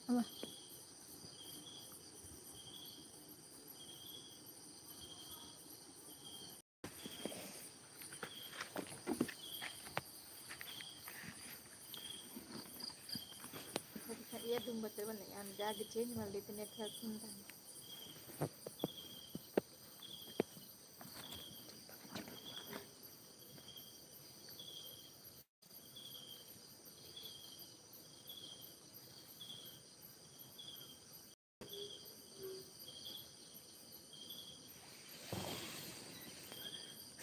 ಅವ. ಏರ್ ದುಂಬತ್ತು ಬನ್ನಿ, ನಾನು ಜಾಗ ಚೇಂಜ್ ಮಾಡಲಿಕ್ಕೆ ನೆಟ್ವರ್ಕ್ ಉಂಟು.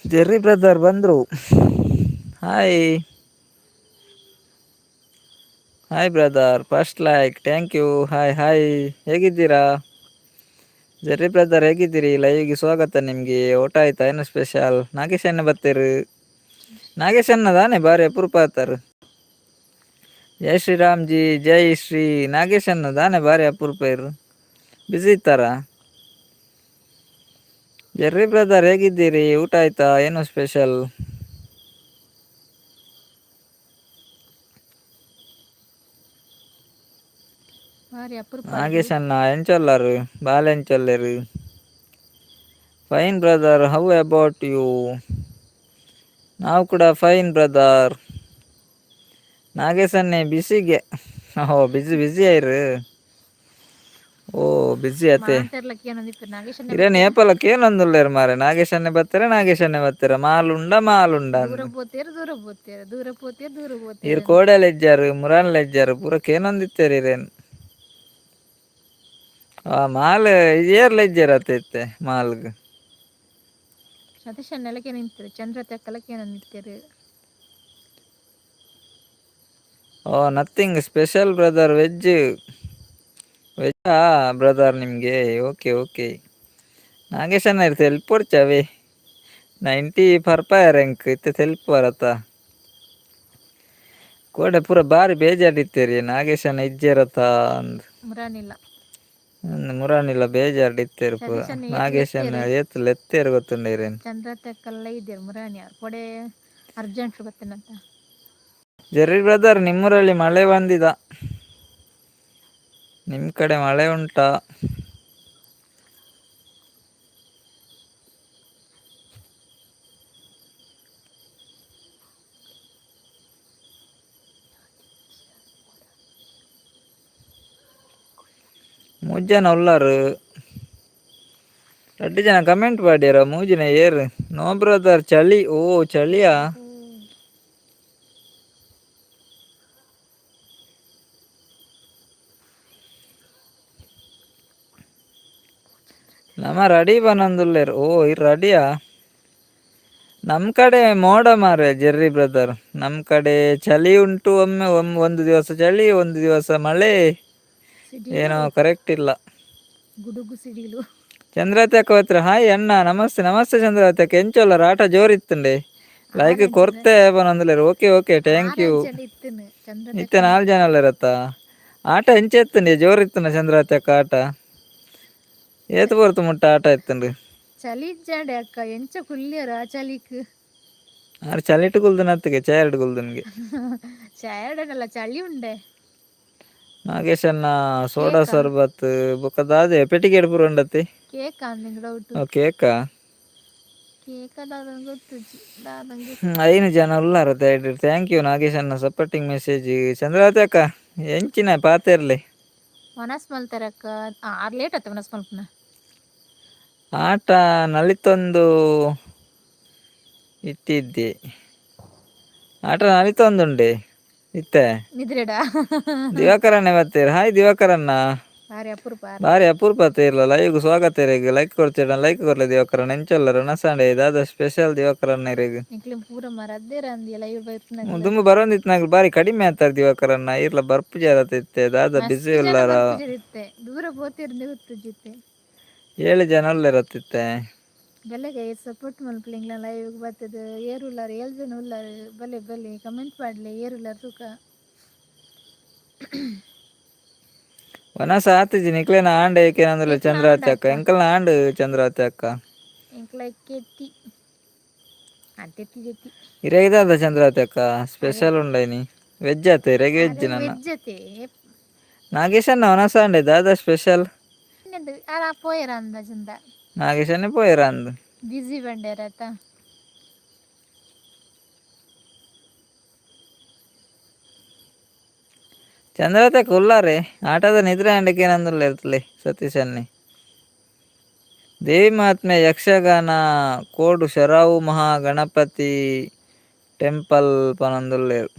ಜೆರ್ರಿ ಬ್ರದರ್ ಬಂದರು. Hi hi brother, first like, thank you. Hi hi, ಹೇಗಿದ್ದೀರಾ ಜೆರ್ರಿ ಬ್ರದರ್? ಹೇಗಿದ್ದೀರಿ? ಲೈವ್ಗೆ ಸ್ವಾಗತ ನಿಮಗೆ. ಊಟ ಆಯ್ತಾ? ಏನು ಸ್ಪೆಷಲ್? ನಾಗೇಶ್ ಅಣ್ಣ ಬರ್ತೀರು. ನಾಗೇಶ್ ಅಣ್ಣ ತಾನೆ ಬಾರಿ ಅಪರೂಪ ಆತಾರು. ಜೈ ಶ್ರೀರಾಮ್ ಜಿ, ಜೈ ಶ್ರೀ ನಾಗೇಶ್ ಅಣ್ಣ ತಾನೆ ಬಾರಿ ಅಪರೂಪ ಇರು. ಬ್ಯುಸಿ ಇತ್ತಾರಾ? ಜೆರ್ರಿ ಬ್ರದರ್, ಹೇಗಿದ್ದೀರಿ? ಊಟ ಆಯ್ತಾ? ಏನು ಸ್ಪೆಷಲ್? ಭಾರಿ ಅಪರೂಪ. ನಾಗೇಶ್ ಅಣ್ಣ ಎಂಚೊಲ್ಲರು? ಬಾಲೆ ಎಂಚೊಲ್ಲೆರು? Fine brother, how about you? ನಾವು ಕೂಡ ಫೈನ್ ಬ್ರದರ್. ನಾಗೇಶನ್ನೇ ಬಿಸಿಗೆ. ಓ, ಬಿಸಿ ಬಿಸಿ ಆಯ್ರು. ಓ, ಬಿಸಿ ಅತೆ. ಮಾತಾಡ್ಲಕ್ಕೆ ಏನೊಂದಿತ್ತು ನಾಗೇಶ್? ಇರೇನು ಏಪಲಕ್ಕೆ ಏನೊಂದುಲ್ಲೇರು ಮಾರೆ. ನಾಗೇಶನ್ನೇ ಬರ್ತಾರೆ, ನಾಗೇಶನ್ನೇ ಬರ್ತಾರೆ. ಮಾಲುಂಡ ಮಾಲುಂಡ. ದೂರ ಪೋತೇರು, ದೂರ ಪೋತೇರು, ದೂರ ಪೋತೇರು, ದೂರ ಪೋತೇರು. ಇರ್ ಕೋಡಲ್ ಎಜ್ಜಾರು, ಮುರಾನ್ ಎಜ್ಜಾರು, ಪೂರ ಕೇನೊಂದಿತ್ತೇರಿ ಇರೇನು. ಆ ಮಾಲ್ ಏರ್ಲ ಇಜ್ಜಾರ ಅತ್ತ ಇತ್ತೆ ಮಾಲ್ಗ್. ಸತೀಶ್ ನೆಲಕ್ಕೆ ನಿಂತಿರು, ಚಂದ್ರ ತೆಕ್ಕಲಕ್ಕೆ ನಿಂತಿರು. Oh, nothing special brother, veg ವೆಜ್ಜಾ brother ನಿಮಗೆ? Okay okay. ನಾಗೇಶಣ್ಣ ಇರ್ ತೆಲ್ಪೊಡ್ಚವೇ 90 ಪರ್ಪಾಯರ್ ಎಂಕ್ ಇತ್ತೆ ತೆಲ್ಪು ಬರತ್ತ. ಕೋಡೆ ಪೂರ ಬಾರಿ ಬೇಜಾರಿತ್ತೇರಿ ನಾಗೇಶಣ್ಣ ಇಜ್ಜೆರತ ಅಂದ್. ಮುರಾನಿಲ್ಲ. ಮುರಾನಿಲ್ಲ, ಬೇಜಾರ್ಡಿತ್ತೇರು ಪೂರ. ಸತೀಶಣ್ಣ ಏತ್ ನಾಗೇಶಣ್ಣ ಏತ್ ಲೆತ್ತೇರು ಗೊತ್ತುಂಡೇರೇನು. ಚಂದ್ರ ತೆಕ್ಕಲ್ಲ ಇದ್ದೀರು ಮುರಾನಿ ಅವ್ರು ಕೊಡೆ ಅರ್ಜೆಂಟ್ ಬತ್ತೇನಂತ. ಜೆರ್ರಿ ಬ್ರದರ್, ನಿಮ್ಮೂರಲ್ಲಿ ಮಳೆ ಬಂದಿದ? ನಿಮ್ಮ ಕಡೆ ಮಳೆ ಉಂಟಾ? ಮೂಜ್ ಜನ ಉಲ್ಲಾರು, ರಡ್ಡ್ ಜನ ಕಮೆಂಟ್ ಪಾಡ್ಯರ. ಮೂಜಿನ ಏರ್? ನೋ ಬ್ರದರ್, ಚಳಿ. ಓ, ಚಳಿಯಾ? ನಮ ರೆಡಿ ಬನೊಂದುಲ್ಲೆರ್. ಓ, ಇರ್ ರೆಡಿಯಾ? ನಮ್ಮ ಕಡೆ ಮೋಡ ಮಾರೆ ಜೆರ್ರಿ ಬ್ರದರ್. ನಮ್ಮ ಕಡೆ ಚಳಿ ಉಂಟು. ಒಮ್ಮೆ ಒಮ್ಮೆ ಒಂದು ದಿವಸ ಚಳಿ, ಒಂದು ದಿವಸ ಮಳೆ. ಏನೋ ಕರೆಕ್ಟ್ ಇಲ್ಲ. ಗುಡುಗು ಸಿಡಿಲು. ಚಂದ್ರಾವತಿ ಅಕ್ಕ ಹತ್ರ. ಹಾಯ್ ಅಣ್ಣ, ನಮಸ್ತೆ ನಮಸ್ತೆ ಚಂದ್ರಾವತಿ ಅಕ್ಕ. ಎಂಚೊಲ್ಲರ? ಆಟ ಜೋರಿತ್ತುಂಡೆ. ಲೈಕ್ ಕೊರ್ತೆ ಬನೊಂದುಲ್ಲೆರ್. Okay okay, thank you. ಇತ್ತನು ಚಂದ್ರ. ಇತ್ತೆ ನಾಲ್ ಜನ ಅಲ್ಲರತ್ತ. ಆಟ ಎಂಚ ಇತ್ತುಂಡೆ? ಜೋರಿತ್ತುಂಡ ಚಂದ್ರಾವತಿ ಅಕ್ಕ ಆಟ? ಏತ್ ಪೊರ್ತು ಮುಟ್ಟ ಆಟ ಇತ್ತುಂಡು? ಚಳಿ ಇಜ್ಜಾಂಡೆ ಅಕ್ಕ, ಎಂಚ ಕುಲ್ಯರ ಆ ಚಳಿಕ್? ಆರ್ ಚಳಿಟ್ ಕುಲ್ದನತ್ತಿಗೆ, ಚೇರ್ಡ್ ಕುಲ್ದನ್ಗೆ. ಚೇಡನಲ್ಲ, ಚಳಿ ಉಂಡೆ. ನಾಗೇಶಣ್ಣ ಸೋಡಾ ಸರ್ಬತ್ ಬೊಕ್ಕ ದಾದೆ ಪೆಟ್ಟಿಗೆ ಪೂರ ಉಂಡತಿ. ಕೇಕ್ ಅಂದಿಂಗ್ ಡೌಟ್. ಕೇಕಾ? ಕೇಕ್ ದಾದಂಗ್ ಗೊತ್ತುಜ್ಜಿ ದಾದಂಗ್. ಐನು ಜನ ಉಲ್ಲಾರ. Thank you ನಾಗೇಶಣ್ಣ supporting message. Chandravati ಅಕ್ಕ, ಎಂಚಿನ ಪಾತೆರ್ಲೆ. ವನಸ್ ಮಲ್ತಾರ ಅಕ್ಕ. ಆರ್ ಲೇಟ್ ಆತ ವನಸ್ ಮಲ್ಪನ. ಆಟ ನಲಿತೊಂದು ಇಟ್ಟಿದ್ದೆ, ಆಟ ನಲಿತೊಂದುಂಡೆ ಇತ್ತೆ. ನಿದ್ರೆಡ. ದಿವಾಕರನ್ನೇ ಬರ್ತೀರ. ಹಾಯ್ ದಿವಾಕರಣ್ಣ. ಭಾರಿ ಅಪರೂಪ. ಬಾರಿ ಅಪರೂಪ ಇರಲ್ಲ. ಲೈವ್ಗೆ ಸ್ವಾಗತ ಇರೆಗ್. ಲೈಕ್ ಕೊಡ್ತೀರ? ಲೈಕ್ ಕೊರ್ಲೆ ದಿವಾಕರಣ್ಣ. ಎಂಚೊಲ್ಲರ? ನಸಾಂಡೆ ದಾದ ಸ್ಪೆಷಲ್ ದಿವಾಕರಣ್ಣ ಇರೆಗ್? ನಿಕ್ಲೆ ಪೂರ ಮರದ್ದೇರ ಅಂದಿ ಲೈವ್ ಬೈತ್ನಾಗ. ದುಂಬು ಬರೋಂದಿತ್ತು ಬಾರಿ ಕಡಿಮೆ ಆತಾರ ದಿವಾಕರಣ್ಣ. ಇರ್ಲ ಬರ್ಪು ಜಾರತ್ ಇತ್ತೆ. ದಾದ ಬಿಸಿ ಉಲ್ಲಾರ? ಇತ್ತೆ ದೂರ ಪೋತಿರ್ಂದೆ ಗೊತ್ತುಜ್ಜಿತ್ತೆ. ಏಳು ಜನ ಉಲ್ಲೆರತ್ತಿತ್ತೆ. ಬಲೆಗೆ ಸಪೋರ್ಟ್ ಮಲ್ಪಲಿಂಗ್ಲ. ಲೈವ್ ಬರ್ತದೆ. ಏರು ಉಲ್ಲಾರ? ಏಳು ಜನ ಉಲ್ಲಾರ. ಬಲೆ ಬಲೆ ಕಮೆಂಟ್ ಪಾಡ್ಲೆ, ಏರು ಉಲ್ಲಾರ ತೂಕ. ವನಸ ಆತಿಜಿ ನಿಕ್ಲೆನ ಆಂಡ ಏಕೇನಂದ್ರೆ ಚಂದ್ರಾವತಿ ಅಕ್ಕ? ಎಂಕಲ್ನ ಆಂಡ್ ಚಂದ್ರಾವತಿ ಅಕ್ಕ. ಎಂಕ್ಲ ಕೆತ್ತಿ ಅತ್ತೆತ್ತಿ ಜೊತಿ. ಇರೆಗಿದಾದ ಚಂದ್ರಾವತಿ ಅಕ್ಕ ಸ್ಪೆಷಲ್ ಉಂಡೈನಿ? ವೆಜ್ ಆತ ಇರೆಗ್? ವೆಜ್ ನನ್ನ. ವೆಜ್ ಅತೆ. ನಾಗೇಶಣ್ಣ ವನಸಾಂಡೆ ದಾದಾ ಸ್ಪೆಷಲ್? ಆರ್ ಪೋಯೆರ ಅಂದಾಜಿಂದ. ನಾಗೇಶನ್ನೇ ಪೋಯೆರ ಅಂದ್. ಬ್ಯುಸಿ ಬಂಡೇರತ. ಚಂದ್ರತೆ ಉಲ್ಲಾರೆ ಆಟದ ನಿದ್ರೆ ಅಂಡಕೇನಂದುಲ್ಲ ಇರ್ತಲೆ ಸತೀಶನ್ನೇ. ದೇವಿ ಮಹಾತ್ಮೆ ಯಕ್ಷಗಾನ ಕೋಡು ಶರಾವು ಮಹಾ ಗಣಪತಿ ಟೆಂಪಲ್ ಪನೊಂದುಲ್ಲೆರ್.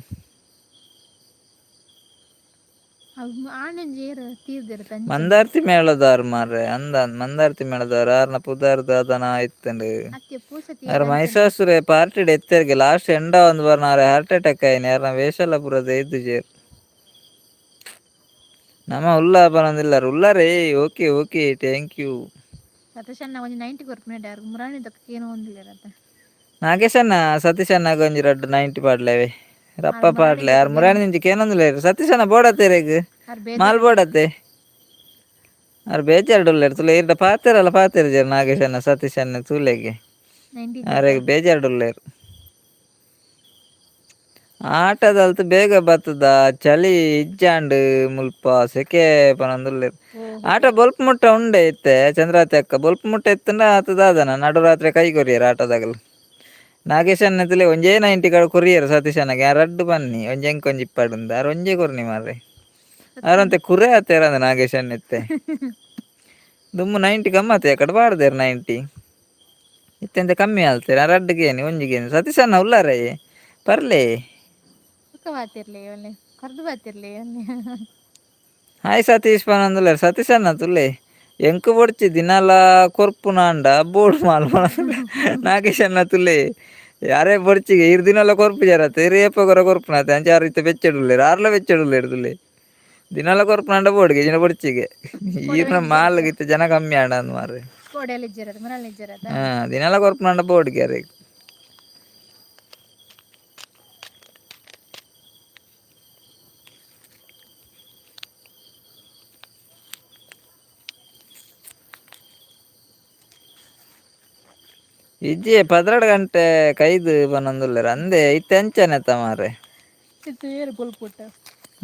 ಮಂದಾರ್ತಿ ಮೇಳದಾರ್ ಮಾರ್ರೆ ಅಂದ ಮಂದಾರ್ತಿ ಮೇಳದಾರ್ ಆರ್ನ ಪುದರ್ ದಾದನ ಇತ್ತುಂಡು. ಆರ್ ಮಹಿಷಾಸುರೆ ಪಾರ್ಟಿಡ್ ಎತ್ತೆರ್ಗೆ ಲಾಸ್ಟ್ ಎಂಡ ಒಂದ್ ಬರ್ನ ಆರೆ ಹಾರ್ಟ್ ಅಟ್ಯಾಕ್ ಆಯಿನಿ ಆರ್ನ ವೇಷಲ ಪೂರ ದೈದಿಜೆರ್. ನಮ ಉಲ್ಲ ಪನೊಂದಿಲ್ಲಾರ್ ಉಲ್ಲಾರೇ. Okay okay thank you. ಸತೀಶಣ್ಣ ಒಂಜಿ 90 ಕೊರ್ಪುನೆ ಮುರಾಣಿ ದಕ್ಕ ಏನು ಒಂದಿಲ್ಲರತ್ತ. ನಾಗೇಶಣ್ಣ ಸತೀಶಣ್ಣ ಒಂಜಿ ರಡ್ಡ್ 90 ಪಾಡ್ಲೆವೆ ರಪ್ಪ ಪಾಡ್ಲೆ. ಆರ್ ಮುರಾಣಿ ನಿಂಚಿ ಕೇನೊಂದುಲ್ಲೆರ್ ಸತೀಶಣ್ಣ ಬೋಡತ್ತೇರೆಗ್ ಮಾಲ್ ಬೋಡತ್ತೆ. ಆರ್ ಬೇಜಾರ್ಡ್ ಉಲ್ಲೆರ್ ತುಲೆ ಇರ್ಡ ಪಾತೆರಲ್ಲ ಪಾತೆರ್ಜೆರ್ ನಾಗೇಶಣ್ಣ ಸತೀಶಣ್ಣ ತೂಲೆಗೆ ಆರೆಗ್ ಬೇಜಾರ್ಡ್ ಉಲ್ಲೆರ್. ಆಟದಲ್ತ್ ಬೇಗ ಬತ್ತದ ಚಳಿ ಇಜ್ಜಾಂಡ್ ಮುಲ್ಪ ಸೆಕೆ ಪನೊಂದುಲ್ಲೆರ್. ಆಟ ಬೊಲ್ಪು ಮುಟ್ಟ ಉಂಡೆ ಇತ್ತೆ ಚಂದ್ರಾವತಿ ಅಕ್ಕ ಬೊಲ್ಪು ಮುಟ್ಟ ಇತ್ತುಂಡ ಆತ ದಾದನ ನಡುರಾತ್ರಿ ಕೈ ಕೊರಿಯರ್ ಆಟದಾಗಲು. ನಾಗೇಶಣ್ಣ ತುಲೆ ಒಂಜೇ 90 ಕಡೆ ಕೊರಿಯರ್ ಸತೀಶಣ್ಣಗೆ ಆ ರಡ್ಡ್ ಬನ್ನಿ ಒಂಜಿ ಎಂಕ್ ಒಂಜಿ ಇಪ್ಪಡುಂದು ಆರ್ ಒಂಜೇ ಕೊರ್ನಿ ಮಾರ್ರೆ. ಆರಂತೆ ಕುರೆ ಆತೇರಂದ ನಾಗೇಶಣ್ಣ ಇತ್ತೆ. ದುಮ್ಮು 90 ಕಮ್ಮತ್ತೆ ಅಕಡೆ ಪಾಡ್ದೇರ್ 90 ಇತ್ತೆಂತ ಕಮ್ಮಿ ಆಲ್ತೇರ್ ಆ ರಡ್ಡ್ ಗೇನಿ ಒಂಜಿ ಗೇನಿ ಸತೀಶಣ್ಣ ಉಲ್ಲಾರೇ ಪರ್ಲೆ. ಬಾತಿರ್ಲಿ ಒಲ್ಲೆ ಕರ್ದು ಬಾತಿರ್ಲಿ ಒಲ್ಲೆ. ಹಾಯ್ ಸತೀಶ್ ಪನೊಂದುಲ್ಲೆರ್ ಸತೀಶಣ್ಣ ತುಲೆ ಎಂಕ್ ಬೊಡ್ಚಿ ದಿನಲ ಕೊರ್ಪುನಾಂಡ ಬೋಡು ಮಾಲ್ ನಾಗೇಶಣ್ಣ ತುಲೆ ಯಾರೇ ಬೊಡ್ಚಿಗೆ ಈರ್ ದಿನಲ ಕೊರ್ಪುಜರತ್ತೆ ಇರ್ ಏಪೊಗೊರ ಕೊರ್ಪುನತೆ ಅಂಚ ಆರ್ ಇತ್ತೆ ಬೆಚ್ಚಡುಲ್ಲೆರ್ ಆರ್ಲ ಬೆಚ್ಚಡುಲ್ಲೆರ್ ತುಲೆ ದಿನಲ ಕೊರ್ಪುನಾಂಡ ಬೋಡುಗೆ ಇಜಿಂಡ ಬೊಡ್ಚಿಗೆ ಈರ್ನ ಮಾಲ್ಗ್ ಇತ್ತೆ ಜನ ಕಮ್ಮಿ ಆಂಡ ಅಂದ್ ಮಾರ್ರೆ. ಹಾ ದಿನಲ ಕೊರ್ಪುನಾಂಡ ಬೋಡುಗೆ ಅರೆಗ್. ಇಜ್ಜಿ 12 ಗಂಟೆ ಕೈದು ಪನೊಂದುಲ್ಲೆರ್ ಅಂದೆ ಇತ್ತೆ ಅಂಚನೆತ ಮಾರ್ರೆ.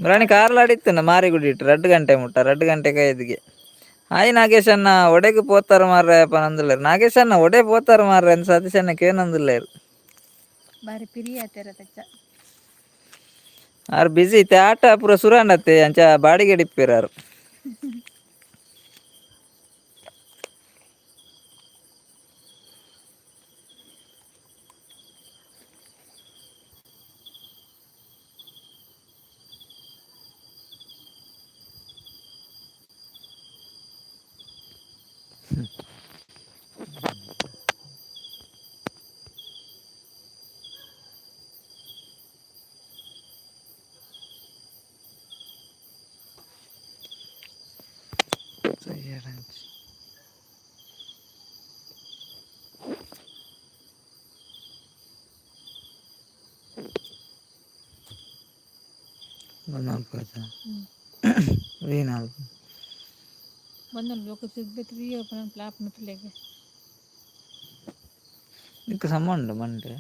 ಮುರಾಣಿ ಕಾರ್ಲಾಡ್ ಇತ್ತುಂಡ ಮಾರಿಗುಡಿಟ್ 2 ಗಂಟೆ ಮುಟ್ಟ 2 ಗಂಟೆ ಕೈದಿಗೆ. ಹಾಯ್ ನಾಗೇಶಣ್ಣ ಒಡೆಗ್ ಪೋತಾರ ಮಾರ್ರೆ ಪನೊಂದುಲ್ಲೆರ್ ನಾಗೇಶಣ್ಣ ಒಡೆ ಪೋತಾರ ಮಾರ್ರೆ ಅಂದ್ ಸತೀಶಣ್ಣ ಕೇನೊಂದುಲ್ಲೆರ್. ಬಾರಿ ಪಿರಿ ಆತೇರ ತಚ್ಚ. ಆರ್ ಬಿಸಿ ಇತ್ತೆ ಆಟ ಪೂರ ಸುರಾಂಡತ್ತೆ ಅಂಚ ಬಾಡಿಗೆ ಇಪ್ಪೆರ್ ಆರ್. ನಾಲ್ಕು ಬಂದನ್ ಲೋಕ ಸಿಗ್ಬೇಕು ರೀ ಪ್ಲಾಪ್ ಮುತ್ತಲೇಗೆ. ಇದಕ್ಕೆ ಸಮ ಉಂಡು ಮಂಡೆ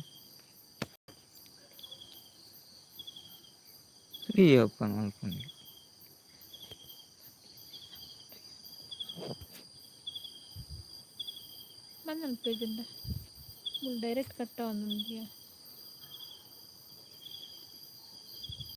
ರೀಓಪನ್ ಮಲ್ಪುನಿ. ಬಂದನ್ ಪೇಜ್ ಉಂಡ ಡೈರೆಕ್ಟ್ ಕಟ್ಟ ಒಂದೊಂದು.